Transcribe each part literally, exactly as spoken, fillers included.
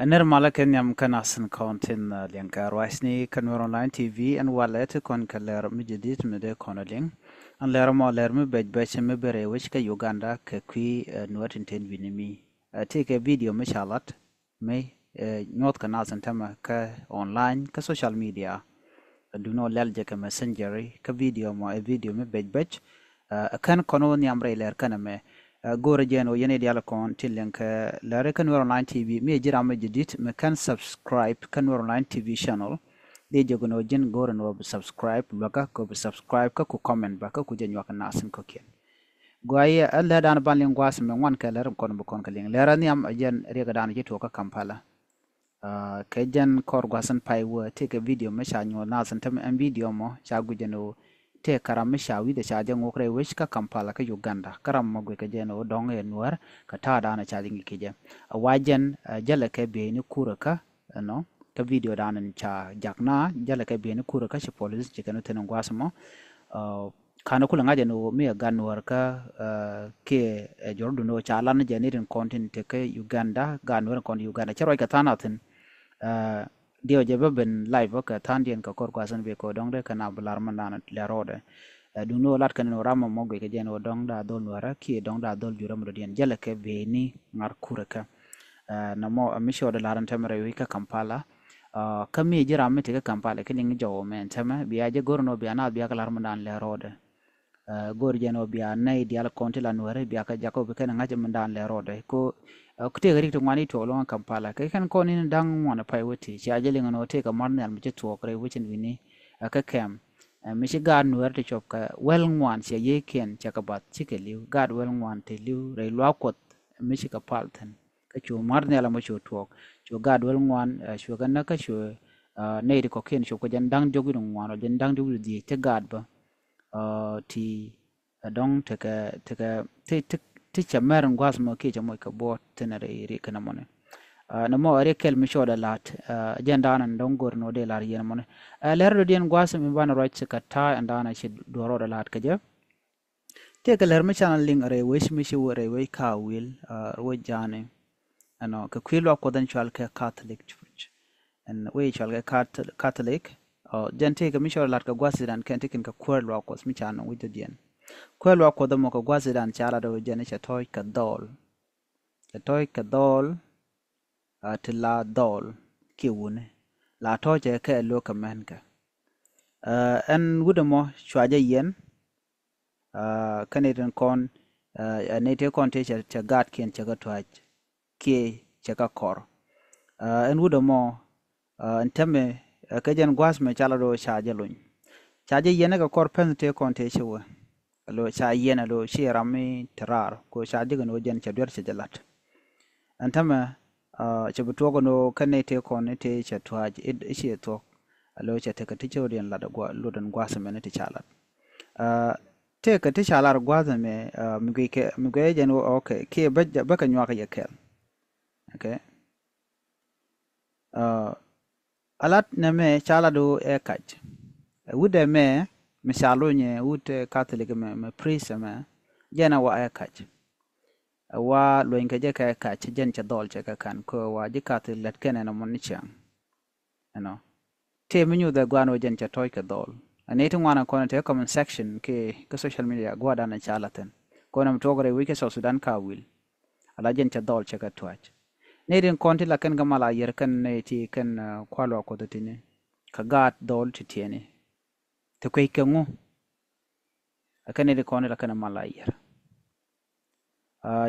Ɛ nɛr malä kɛ nhiam kä nasin kɔn tin liɛŋ kɛ ruacni kä Nuer Online T V. Ɛn walɛ ti kɔn kɛ lɛr mi jadid mi dee kɔn liŋ. Ɛn lɛr mɔ lɛr mi bɛc bɛc mi bɛ rɛy wec kä Uganda kɛ kui̱ Nuer tin ten wi̱ni mi. Ti kɛ video mi ca lat mi nyuɔth kɛ nasin tämɛ kä online kä social media. Duŋni ɔ lɛl jɛ kɛ messenger kä video mɔ ɛ video mi bɛc bɛc. Ɛ kɛn kɔn wä nhiam rɛy lɛr kɛn ɛmɛ. Go̱o̱rä jɛn ɔ yɛn i̱ dial kɔn tin liɛŋ kɛ lɛr kä Nuer Online T V mi ɛ ji̱ ram mi jadid mi kɛn subscribe kä Nuer Online T V channel. Di jɛ gɔn ɔ ji̱n go̱o̱rä ni ɔ bi subscribe luäkä kɛ ɔ bi subscribe kä ku comment bä kä ku jɛ nyuak nasin kɔkiɛn. Guayɛ ɛ lɛ dan ban liŋ guas mɛ ŋuan kɛ lɛr kɔn bi kɔn kɛ liŋ lɛr ɛ nhiam ɛ jɛn riɛk dan ci tuɔk kä Kampala. Kɛ jɛn kɔr gua̱thin pay wä tëëkɛ video mi ca nyuɔth nath ɛn tämɛ ɛn video mɔ ca guic ɛn ɣöö tëëkɛ ram mi ca wi̱cdɛ ca jɛ ŋok rɛy wec kä Kampala kä Uganda. Kä ram mɔ guickɛ jɛ ɛn ɣöö dɔ̱ŋ ɛ Nuäär kɛ ta̱a̱ da̱a̱n ca jɛ ŋi̱i̱c kɛ jɛ. A wa jɛn jälɛ kɛ bieyni kurä kä ɛnɔ kä video da̱a̱n ca jak na jälɛ kɛ bieyni kurä kä ci police ci kɛn wä thi̱n ɛn gua̱th mɔ. Ka̱n kulɛ ŋa̱c ɛn ɣöö mi ɛ gat Nuäär kä kiɛ ɛ jɔr dun ɣöö ca lan jɛ ni rin kɔn tin te kä Uganda gat Nuäär in kɔn Uganda cɛ ruac kɛ tha̱a̱ŋ nath thi̱n. Diɛw jɛ bä ben live bä kɛ tha̱a̱ŋdiɛn kɛ kɔr gua̱a̱th in bi kɛ ɣöö dɔ̱ŋ dee kɛ na bi lar mɛn da̱a̱n lɛ rɔɔdɛ. Dun ɣöö lat kɛn ɛn ɣöö ram mɔ mɔ guic kɛ jɛ ɛn ɣöö dɔ̱ŋ da̱a̱ dhol Nuäärä kiɛ dɔ̱ŋ da̱a̱ dhol jurä mɛ dɔ̱diɛn jälɛ kɛ bieyni ŋa̱r kurä kä. Nɛ mɔ mi ciɔɔdɛ lar ɛn tämɛ rɛy wec kä Kampala. Kä mi ji̱ ram mi te kä Kampala ki liŋ jɔw mɛ ɛn tämɛ bia jɛ go̱r ɛn ɣöö bia naath bia kɛ lar mɛn da̱a̱n lɛ rɔɔdɛ. Go̱r jɛn ɔ bia nɛy diaal kɔn ti la Nuäärä bia kɛ jakä bi kɛn ŋa̱c min da̱a̱n lɛ rɔɔdɛ ko. Tëëkɛ rik ti ŋuan i̱ tuɔɔk loŋ Kampala kɛ kɛn kɔn in da̱ŋ ŋuan pay wä ti cia jɛ liŋ ɛn ɣöö tëëkɛ mar nhial mi ci tuɔɔk rɛy wecin wi̱ni. Kä kɛm mi ci gaat Nuäärä ti cɔp kɛ wäl ŋuan cia yiëëkiɛn cɛ kɛ bath cikɛ li̱w gaat wäl ŋuan ti li̱w rɛy luaak Kuɔth mi cikɛ pal thi̱n. Kä cu mar nhial ɛmɔ cu tuɔɔk cu gaat wäl ŋuan cuɛ kɛ näk kä cuɛ nɛy ti kɔ̱kiɛn cop kɛ jɛn da̱ŋ diɔ̱k wi̱ni ŋuan ɔ jɛn da̱ŋ diɔ̱k wi̱ni dhiec ti gaat bä. Ti ɛ dɔ̱ŋ tekɛ tekɛ ti ti ti cɛ mɛr in gua̱th mɔ kiɛ cɛ moc kɛ buɔt thin ri ri kɛn mɔni. Nɛ mɔ ɛ ri kɛl mi cɔɔdɛ la̱t jɛn da̱a̱n in dɔ̱ŋ go̱r in wä dee la̱r yɛn mɔni. Ɛ lɛr dɔ̱diɛn gua̱th mi banɛ ruac kɛ ta̱a̱ in da̱a̱n in ci duɔ̱r rɔɔdɛ la̱t kɛ jɛ. Tëëkɛ lɛr mi canɛ liŋ rɛy wec mi ci wä rɛy wec ka wil wec ja̱a̱ni. Ɛnɔ kɛ kui̱ luak Kuɔth in cual kɛ Catholic Church. Ɛn wec cual kɛ Catholic. Jɛn tëëkɛ mi cɔɔl lat kɛ gua̱th idan kɛn tikin kɛ kuäär luak Kuɔth mi ca nɔŋ wi̱c dɔ̱diɛn. Kuäär luak Kuɔth ɛmɔ kɛ gua̱th idan ca lat ɔ jɛn cɛ tɔ̱ɔ̱c kɛ dhɔl. Cɛ tɔ̱ɔ̱c kɛ dhɔl. Ti la dhɔl kiɛ wuni la tɔ̱ɔ̱c cɛ kɛ lo̱k kɛ mɛn kɛ. Ɛn wut ɛmɔ cua jɛ yɛn. Kä nɛy tin kɔn ɛ nɛy tëë kɔn tëë cɛ gaatkiɛn cɛ kɛ tua̱c kiɛ cɛ kɛ kɔr. Ɛn wut ɛmɔ ɛn tɛmɛ kɛ jɛn gua̱a̱th mɛ ca la do̱ ca jɛ lony. Ca jɛ yɛn kɛ kɔr pɛn tëë kɔn tëë cɛ wä. Lo ca yɛn lo ci ram mi te raar ko ca jɛ kɛ ni wä jɛn cɛ duer cɛ jɛ lat. Ɛn tɛmɛ cɛ bi tuɔk ni wä kɛ nɛy tëë kɔn ni tëë cɛ tua̱c i̱ ciɛ thuɔk. Lo cɛ tekɛ ti cɛ wä diɛn lat luɔt ɛn gua̱a̱th mɛ ni ti ca lat. Tëëkɛ ti ca lar gua̱a̱th ɛmɛ mi guic kɛ mi guic jɛn wä ok kiɛ bä kɛ nyuak yɛ kɛl. Ok. A lat nɛmɛ ca lat wä ɛ kac. Wut ɛmɛ mi ca lony ɛ wut ɛ Catholic ɛmɛ mɛ priest ɛmɛ jɛn ɛ wa ɛ kac. Ɛ wa luɔ̱ny kɛ jɛ kɛ ɛ kac jɛn cɛ dhɔl cɛ kɛ ka̱n kɛ wa ji̱ Catholic lät kɛn ɛn ɛmɔ ni cäŋ. Ɛnɔ tëë mi nyuthɛ gua̱a̱n wä jɛn cɛ tɔ̱ɔ̱c kɛ dhɔl. Ɛn ni ti ŋuan ɛ kɔn ɛ te comment section kɛ kɛ social media gua̱a̱r dan ɛ ca la̱thin kɔn ɛm tuɔk rɛy wec kɛ South Sudan ka wil. Ala jɛn cɛ dhɔl cɛ kɛ tua̱c. Ni rin kɔn ti la kɛn kɛ mal a yɛr kɛn ni ti kɛn kual wa kuɔth tini kɛ gaat dhɔl ti tiɛni. Ti kuec kɛ ŋu. Ɛ kɛn ni rin kɔn ti la kɛn mal a yɛr.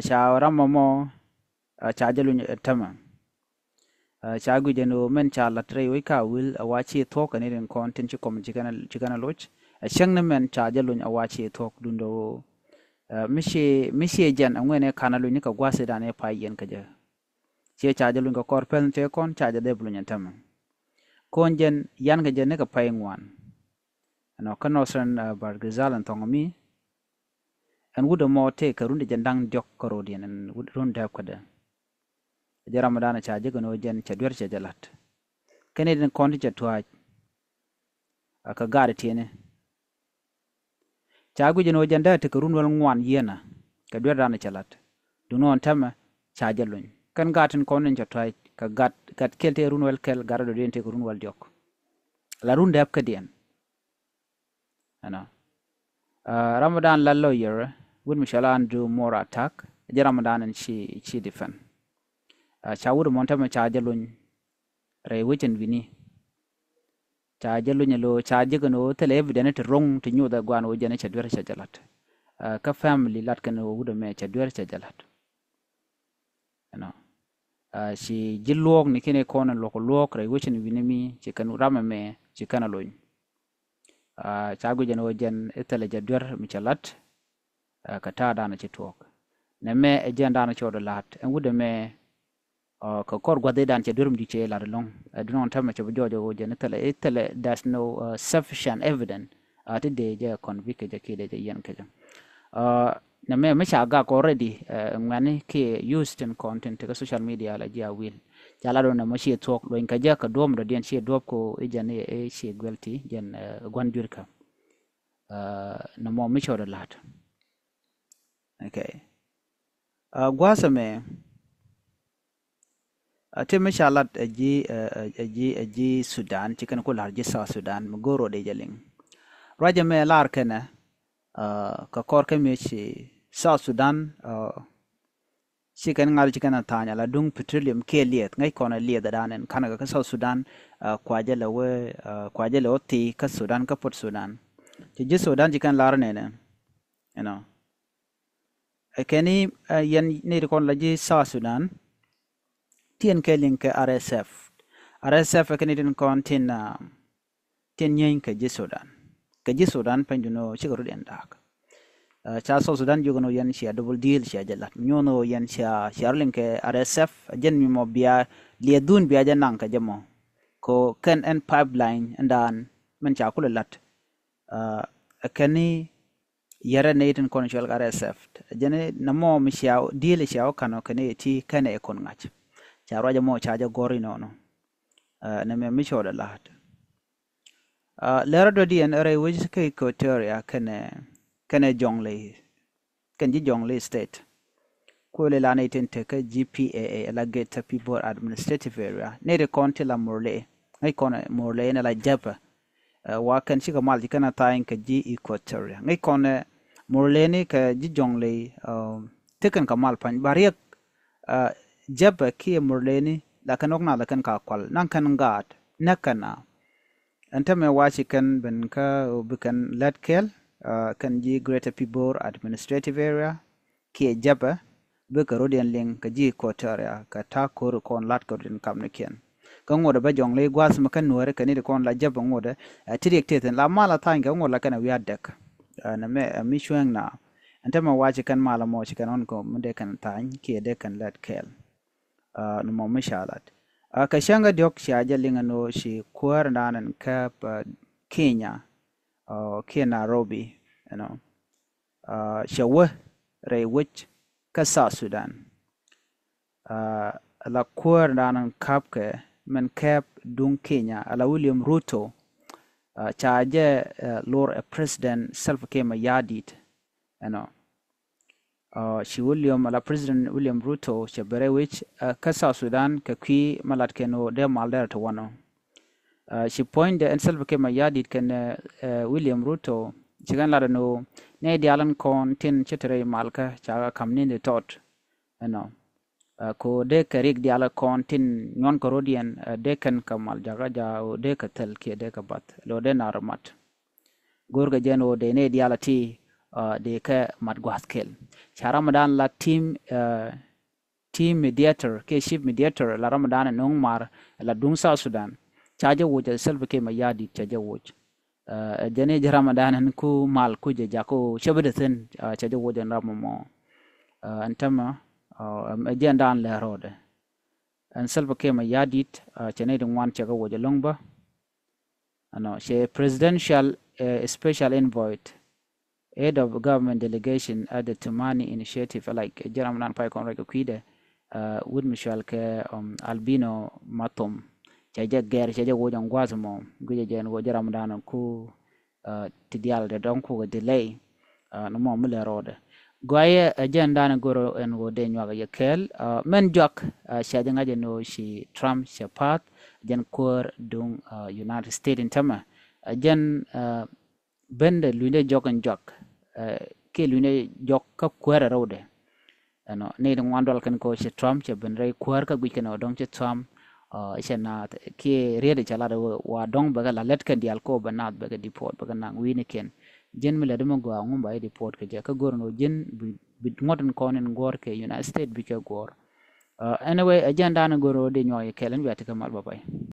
Ca ram mɔmɔ ca jɛ luny ɛ tämɛ. Ca guic ɛn ɣöö mɛn ca lat rɛy wec ka wil ɛ wa ci thuɔ̱k kɛ ni rin kɔn tin ci kɔm ci kɛn a loc. Ɛ cäŋ ni mɛn ca jɛ luny ɛ wa ci thuɔ̱k dundɛ ɣöö mi ci mi ci jɛn ɛ ŋuɛn ɛ ka̱n a luny ni kɛ gua̱th idan ɛ pay yɛn kɛ jɛ. Ciɛ ca jɛ luny kɛ kɔr pɛn tëë kɔn ca jɛ dhɛp luny ɛn tämɛ. Kɔn jɛn yan kɛ jɛ ni kɛ pay ŋuan. Ɛnɔ kä Northern Bahr el Ghazal ɛn thɔŋ mi. Ɛn wut ɛmɔ tëë kɛ run ti jɛn da̱ŋ diɔ̱k kä ro̱diɛn ɛn run dääp kädɛ. Jɛ ram dan ca jɛ kɛ ni wä jɛn cɛ duer cɛ jɛ la̱t. Kɛn itin kɔn ti cɛ tua̱a̱c. A kɛ gaat tiɛni. Ca guic ɛn ɣöö jɛn dee tekɛ run wäl ŋuan yieenä kɛ duer dan cɛ la̱t. Duŋni ɣän täämɛ ca jɛ luny kɛn gaat tin kɔn in cɛ tua̱c Kɛ gat, gat kɛl tëë run wäl kɛl, gat rɔ dɔ̱diɛn tëë kɛ run wäl diɔ̱k. La run dɛp kädiɛn. Ɛnɔ. Ram mi dan la lawyer, wut mi cɔal Andrew Mora Attack, jɛ ram mi dan ɛn ci, ci defend. Ca wut mɔn tämɛ ca jɛ luny rɛy wecin wi̱ni. Ca jɛ luny ɛ lo ca jek ɛn ɣöö thilɛ evidence ti ro̱ŋ ti nyuuth ɛ guan ɣöö jɛn cɛ duer cɛ jɛ la̱t. Kä family lat kɛn ɣöö wut ɛmɛ cɛ duer cɛ jɛ la̱t. Ɛnɔ. Ci ji̱ luɔ̱ɔ̱k ni kɛn ɛ kɔn ɛ luɔ̱k luɔ̱ɔ̱k rɛy wecin wi̱ni mi ci kɛn ram ɛmɛ ci kɛn ɛ luny. Ca guic ɛn ɣöö jɛn i̱ thilɛ jɛ duer mi cɛ la̱t. Kɛ ta̱a̱ dan ci tuɔɔk nɛ mɛ ɛ jɛn dan cɔɔd la̱t ɛn wut ɛmɛ. Kɛ kɔr gua̱th i̱ dan cɛ duer mi di cɛ la̱t ɛlɔ̱ŋ. Ɛ dunɔŋ tɛmɛ cɛ bi jɔɔc ɛ ɣöö jɛn i̱ thilɛ, i̱ thilɛ, there's no sufficient evidence. Ti dee jɛ convict kɛ jɛ kiɛ dee jɛ yɛn kɛ jɛ. Nɛ mɛ mi ca gak already, ŋuɛ̈ni kiɛ use tin kɔn tin ti kä social media la ji̱ a wil. Ca lat ɣöö nɛ mɔ ciɛ thuɔ̱k luɔ̱ny kɛ jɛ kɛ duɔ̱ɔ̱p mi dɔ̱diɛn ciɛ duɔ̱ɔ̱p ko i̱ jɛn i̱ ciɛ guilty jɛn gua̱n juirkä. Nɛ mɔ mi cɔɔd la̱t. Okay. Gua̱a̱th ɛmɛ a ti mi ca lat ɛ ji̱, ɛ ji̱, ɛ ji̱ Sudan ci kɛn ku la̱r ji̱ South Sudan mi go̱o̱r rɔ dee jɛ liŋ. Ruacɛ mɛ lar kɛnɛ kɛ kɔr kä mi ci South Sudan. Ci kɛn ŋa̱r ci kɛn a tha̱a̱ny ala duŋ petroleum kiɛ lieth ŋäc kɔn a lieth a dan ɛn ka̱n kɛ kä South Sudan. Kuacɛ lɛ wee, kuacɛ lɛ wä thi kä Sudan kä Port Sudan. Ci ji̱ Sudan ci kɛn lar nɛnɛ. You know. Ɛ kɛn i̱ yɛn ni ti kɔn la ji̱ South Sudan. Ti ɛn kɛ liŋ kɛ R S F. R S F ɛ kɛn i̱ tin kɔn tin tin nyieeny kɛ ji̱ Sudan. Kɛ ji̱ Sudan pɛny dun ɣöö cikɛ rut yɛn daak. Ca South Sudan jiök ɛn ɣöö yɛn cia double deal cia jɛ la̱t mi nyuɔ̱n ɣöö yɛn cia, cia rɔ liŋ kɛ R S F a jɛn mi mɔ bia liɛth dhun bia jɛ naŋ kɛ jɛ mɔ. Ko kɛn ɛn pipeline ɛn daan mɛn ca kulɛ la̱t. Ɛ kɛn i̱ yɛrɛ nɛy tin kɔn cuɛl kɛ R S F. Jɛn nɛ mɔ mi cia deal cia wä ka̱n ɔ kɛn i̱ ti kɛn ɛ kɔn ŋa̱c. Ca ruac ɛmɔ ca jɛ gɔ̱r inɔnɔ. Nɛ mɛ mi cɔɔdɛ la̱a̱t. Lɛr dɔ̱diɛn rɛy wec kä Equatoria kɛnɛ, kɛnɛ Jonglei, kɛn ji̱ Jonglei State. Kuël ila nɛy tin tekä G P A A, ala Greater Pibor Administrative Area. Nɛy ti kɔn ti la Murle, ŋäc kɔn Murle ni la Jɛpɛ. Wa kɛn cikɛ mal ci kɛn a tha̱a̱ny kɛ ji̱ Equatoria. Ŋäc kɔn Murle ni kɛ ji̱ Jonglei, ti kɛn kɛ mal pa̱ny ba riɛk. Jɛpɛ kiɛ Murle ni la kɛn wä na la kɛn ka kual naŋ kɛn gaat näk kɛn a. Ɛn tämɛ wa ci kɛn ben kä bi kɛn lät kɛɛl kɛn ji̱ Greater Pibor Administrative Area kiɛ Jɛpɛ bikɛ rɔ̱diɛn liŋ kɛ ji̱ Equatoria kɛ ta̱a̱ ko̱r kɔn la̱t kɛ rɔ̱diɛn kamnikiɛn. Kä ŋuɔ̱tdɛ bä Jɔŋlei gua̱a̱th mi kä Nuääri kɛ ni ti kɔn la Jɛpɛ ŋuɔ̱tdɛ ti riɛk tëë thi̱n la mal a tha̱a̱ny kɛ ŋuɔ̱t la kɛn a wi̱i̱ adɛk. Nɛ mɛ mi cueŋ na ɛn tämɛ wa ci kɛn mal a mɔ ci kɛn ɣɔn kɛ mi dee kɛn tha̱a̱ny kiɛ dee kɛn lät kɛɛl. Ni mɔ mi ca lat kɛ cäŋ kä diɔ̱k cia jɛ liŋ ɛn ɣöö ci kuäär ɛn da̱a̱n ɛn käp Kenya kiɛ Nairobi, you know. Cɛ wä rɛy wec kä South Sudan. Ala kuäär ɛn da̱a̱n ɛn käp kɛ mɛn käp duŋ Kenya ala William Ruto. Ca jɛ lor ɛ President Salva Kiir Mayardit, you know. Ci William ala President William Ruto cɛ bɛ rɛy wec kä South Sudan kɛ kui̱ ma lat kɛn ɣöö dee mal derɛ ti wanɔ. Ci puɔ̱nydɛ ɛn Salva Kiir Mayardit kɛn William Ruto ci kɛn lat ɛn ɣöö nɛy diaal ɛn kɔn tin cä te rɛy malkä ca kɛ ka̱m ni̱n ti tɔt ɛnɔ. Ko dee kɛ riɛk diaal kɔn tin nyuɔn kɛ rɔ̱diɛn dee kɛn kɛ mal jakä jakä ɣöö dee kɛ thil kiɛ dee kɛ bath lɔ dee nar mat. Go̱o̱rkɛ jɛn ɣöö dee nɛy diaal a ti dee kɛ mat gua̱a̱th kɛl. Ca Ramadan la team, team mediator kiɛ chief mediator la Ramadan ɛ no̱o̱ŋ mar la duŋ South Sudan. Ca jɛ woc ɛ Salva Kiir Mayardit ca jɛ woc. Ɛ jɛn i̱ jɛ Ramadan ɛn ku mal ku jɛ jak ɣöö cä bi dee thi̱n ca jɛ woc ɛn ram mɔ. Ɛn tämɛ ɛ jɛn dan lɛ rɔɔdɛ. Ɛn Salva Kiir Mayardit cɛ nɛy ti ŋuan cɛ kɛ woc ɛlɔ̱ŋ bä. Ɛnɔ cɛ presidential special envoy, head of government delegation at the Tumani Initiative, like jɛ Ramadan pay kɔn rɛc kɛ kui̱dɛ. Wut mi cual kɛ Albino Mathom cɛ jɛ gɛr cɛ jɛ woc ɛn gua̱a̱th mɔ guicɛ jɛ ɛn woc jɛ Ramadan ku ti diaal dee dɔ̱ŋ kukɛ delay. Ni mɔ mi lɛ rɔɔdɛ Guayɛ ɛ jɛn danɛ goro ɛn ɣöö dee nyuak yɛ kɛɛl. Mɛn juak cɛ jɛ ŋa̱c ɛn ɣöö ci Trump cɛ path jɛn kuäär duŋ United States in tämɛ. Ɛ jɛn bendɛ lunyɛ jɔk in juak kiɛ lunyɛ jɔk kä kuäär ɛ rɛwdɛ. Ɛnɔ ni ti ŋuan dual kɛn kɛ ɣöö ci Trump cɛ ben rɛy kuäär kä guic kɛn ɣöö dɔ̱ŋ ci Trump cɛ naath kiɛ riet cɛ lat ɣöö wa dɔ̱ŋ bɛ kɛ la lät kɛn diaal kɛ ɣöö bɛ naath bɛ kɛ deport bɛ kɛ naŋ wi̱i̱ni kɛn. Ji̱n mi lät mi gɔaa ŋun ba i̱ deport kɛ jɛ kä go̱r ni ɣöö ji̱n bi ŋuɔ̱t in kɔn in guɔ̱ɔ̱r kɛ United States bi kɛ guɔ̱ɔ̱r. Anyway, ɛ jɛn danɛ go̱r ni ɣöö dee nyuak yɛ kɛɛl ɛn bia ti kɛ mal bä pay.